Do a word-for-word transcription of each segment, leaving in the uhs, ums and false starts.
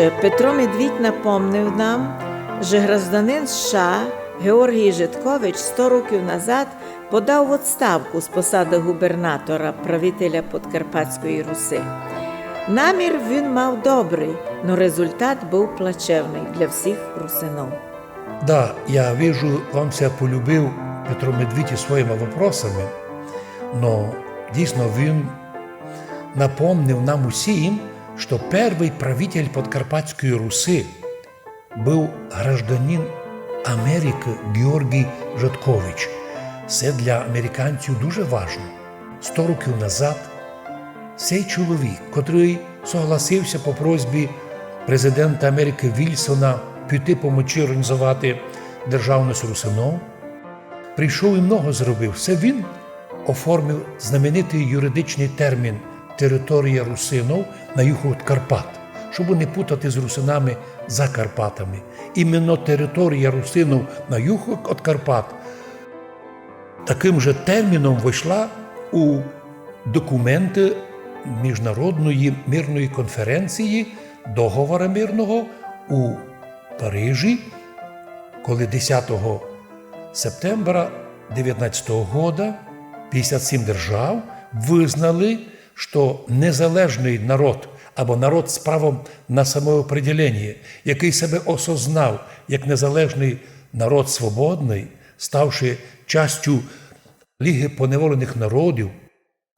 Петро Медвідь напомнив нам, же гражданин США Георгій Житкович сто років назад подав в отставку з посады губернатора, правителя Подкарпатської Руси. Намір він мав добрий, но результат быв плачевный для всіх русинов. Да, я вижу, вам ся полюбив Петро Медвідь із своїми вопросами, но дійсно він напомнив нам усім, што первый правитель Подкарпатської Руси быв гражданин Америкы Георгій Житкович. Се для американців дуже важно. Сто років назад сей чоловік, котрый согласив ся по просьбі президента Америкы Вільсона піти помочи організовати державность русинов, прийшов і много зробив. Се він оформив знаменитый юридичный термін «територія русинов на юг од Карпат», щоб не путати з русинами за Карпатами. Іменно територія русинов на юг од Карпат такым же терміном войшла у документы Міжнародної мирної конференції, договора мирного у Парижі, коли десятого септембра девятнадцятого года пятдесят сім держав визнали, што незалежный народ або народ з правом на самоопределение, якый себе осознав як незалежный народ свободный, ставши частю Ліги поневоленых народів,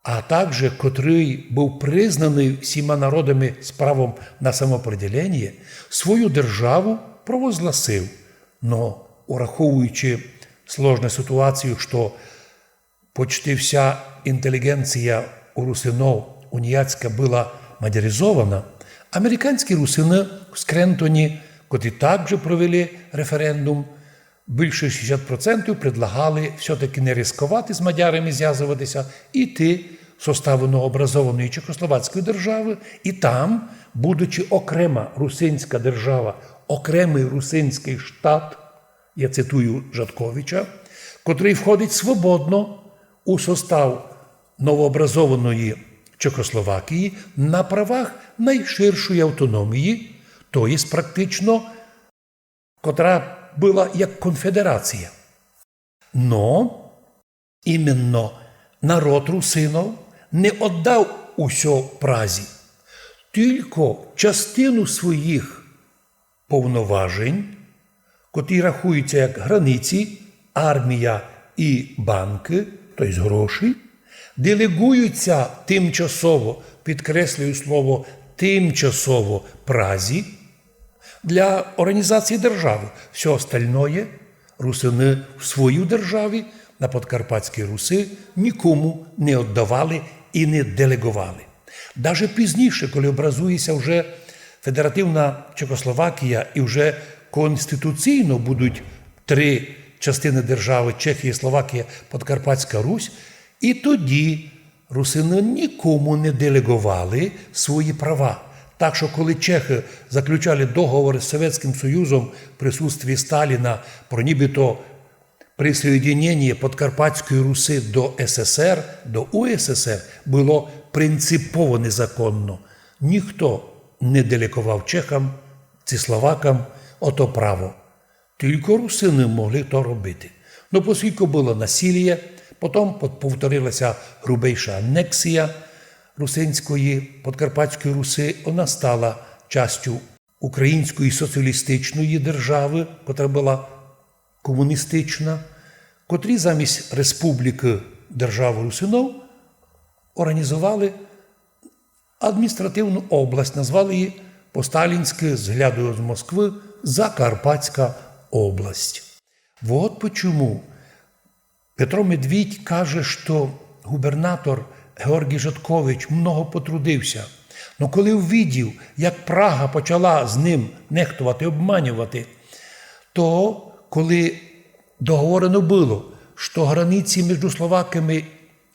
а также котрый быв признаный всіма народами з правом на самоопределение, свою державу провозгласив. Но, ураховуючи сложну ситуацію, што почти вся інтелігенція у русинов уніяцька была мадяризована, американські русины в Скрентоні, котрі также провели референдум, більше шістдесят процентів предлагали всьо-таки не ризиковати з мадярами звязовати ся, іти в состав новообразованої Чехословацької державы, і там, будучи окрема русинська держава, окремый русинськый штат, я цитую Житковича, котрый входить свободно у состав новообразованої Чехословакії на правах найширшої автономії, то єсть практично котра была як конфедерація. Но іменно народ русинов не оддав усьо Празі, тілько частину своїх повноважень, котрі рахуються як границі, армія і банкы, то єсть гроші, делеґуються тимчасово, підкреслюю слово тимчасово, Празі для організації державы. Всьо остальноє русины в своїй державі на Подкарпатській Руси нікому не оддавали і не делеґовали. Даже пізніше, коли образує ся вже федеративна Чехословакія і вже конституційно будуть три частины державы: Чехія, Словакія, Подкарпатська Русь, і тоді русины нікому не делеґовали свої права. Так што, коли чехы заключали договоры з Совєтськым Союзом в присутствії Сталіна про нібыто присоєдинєніє Подкарпатської Руси до С С Р, до У С С Р, было принципово незаконно. Ніхто не делеґовав чехам ци словакам ото право. Тілько русины могли то робити. Но поскілько было насиліє, потом пов-, повторила ся грубейша анексія русинської Подкарпатської Руси, она стала частю Української соціалістичної державы, котра была комуністична, котрі замість республікы державы русинов організовали адміністративну область, назвали її по-сталінськы, з гляду з Москвы, Закарпатська область. Вот почему Петро Медвідь каже, што губернатор Георгій Житкович много потрудив ся. Но коли увидів, як Прага почала з ним нехтовати, обманювати, то коли договорено было, што границі между словаками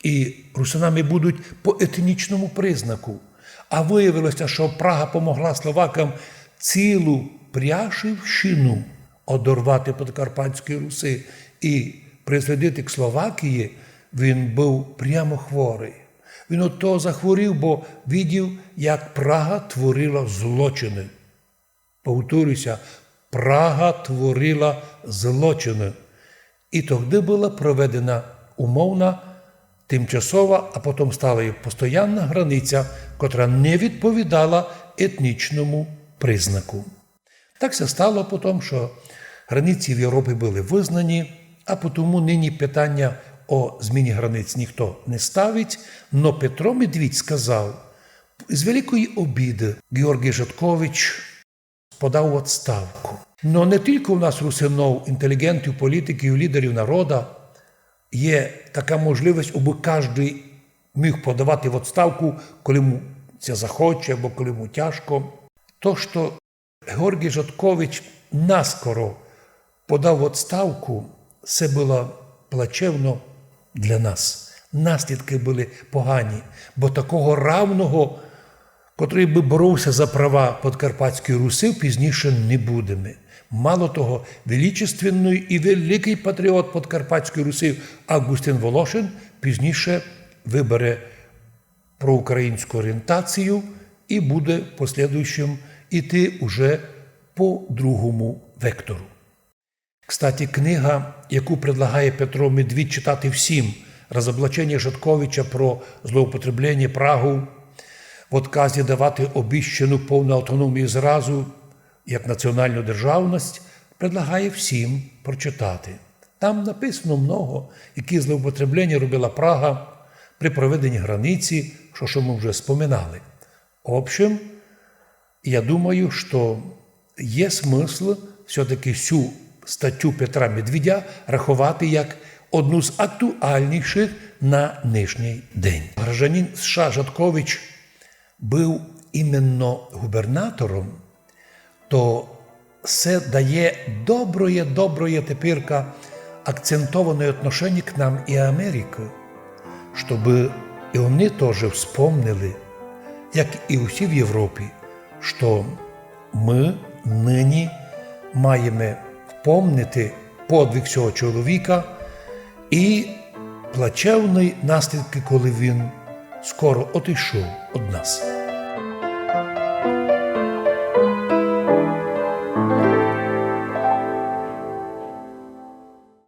і русинами будуть по етнічному признаку. А выявило ся, што Прага помогла словакам цілу Пряшівщину одорвати Подкарпатської Руси і присоєдинити к Словакії, він быв прямо хворый. Він од того захворів, бо видів, як Прага творила злочины. Повторюся, Прага творила злочины. І тогды была проведена умовна, тимчасова, а потом стала і постоянна границя, котра не відповідала етнічному признаку. Так ся стало потом, што границі в Європі были визнані, а потому нині питання о зміні границь ніхто не ставить, но Петро Медвідь сказав: з великої обіды Георгій Жаткович подав у отставку. Но не тілько у нас, русинов, інтелігентів, політиків, лідерів народа, є така можливость, абы каждый міг подавати в отставку, коли му ся захоче або коли му тяжко. То, што Георгій Жаткович наскоро подав в отставку, се было плачевно для нас. Наслідкы были погані, бо такого равного, котрый бы боровся за права Подкарпатської Руси, пізніше не будеме. Мало того, величественный і великый патріот Подкарпатської Руси Авґустин Волошин пізніше выбере проукраїнську орієнтацію і буде в послідуючому іти уже по другому вектору. Кстати, книга, яку предлагає Петро Медвідь читати всім, «Разоблачення Жатковича про злоупотреблення Прагов в отказі давати обіщану повну автономію зразу, як національну державность», предлагає всім прочитати. Там написано много, які злоупотреблення робила Прага при проведенні границі, што, што мы вже споминали. В общем, я думаю, што є смысл всьо-таки сю статю Петра Медвідя раховати як одну з актуальнішых на нынішній день. Гражданин США Жаткович быв іменно губернатором, то се дає доброє, доброє теперка акцентоване отношеніє к нам і Америкы, штобы і они тоже вспомнили, як і усі в Європі, што мы нині маєме впомнити подвиг сього чоловіка і плачевні наслідкы, коли він скоро отійшов од нас.